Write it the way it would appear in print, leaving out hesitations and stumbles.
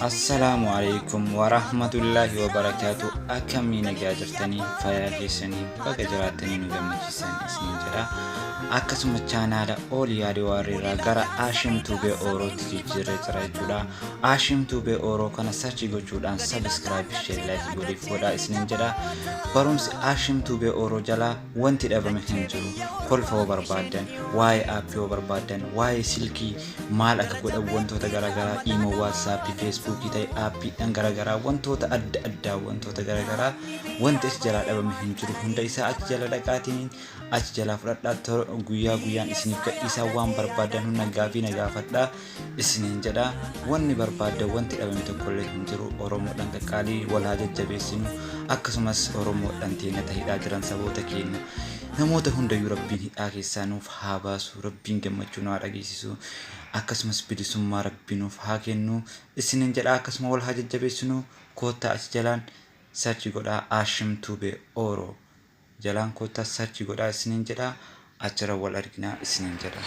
Assalaamu alaikum warahmatullaahi wabarakaatu. Akkamii nagaa jirtanii? Fayyaa keessanii? Baga jiraattanii nu gammachiisan isiniin jedha. Akkasuma chaanaala Ool Yaadee Waarriirraa gara Ashim Tuubee Oorootti jijjiirree jira jechuudha. Ashim Tuubee Ooroo kana search gochuudhaan subscribe, share, like godhiif godhaa isiniin jedha. Barumsi Ashim Tuubee Ooroo jalaa wanti dhabame hin jiru. Kolfa hoo barbaaddan, waa'ee aappii hoo barbaaddan, waa'ee silkii maal akka godhan, wantoota garaagaraa, iimoo, waatsaappii, feesbuukii ta'e, aappiidhaan garaagaraa, wantoota adda addaa, wantoota garaagaraa, wanti achi jalaa dhabame hin jiru. Hunda isaa achi jala dhaqaatiin achi jalaa fudhadhaa. Guyyaa guyyaan isiniif gadhiisaa. Waan barbaadan hunda gaafii na gaafadhaa isiniin jedha. Wanni barbaaddan wanti dhabame tokkollee hin jiru. Oromoodhaan qaqqaalii wal haa jajjabeessinu. Akkasumas Oromoodhaan teenya hidhaa jiran, saboota keenya, namoota hundayyuu Rabbiin hidhaa keessaa nuuf haa baasu. Rabbiin gammachuu nu haa dhageessisu. Akkasumas bilisummaa Rabbii nuuf haa kennu isiniin jedha. Akkasuma wal haa jajjabeessinu. Koottaa achi jalaan search godhaa. Ashim Tuubee Ooroo jalaan koottaa search godhaa isiniin jedha. Achirra wal arginaa isiniin jedha.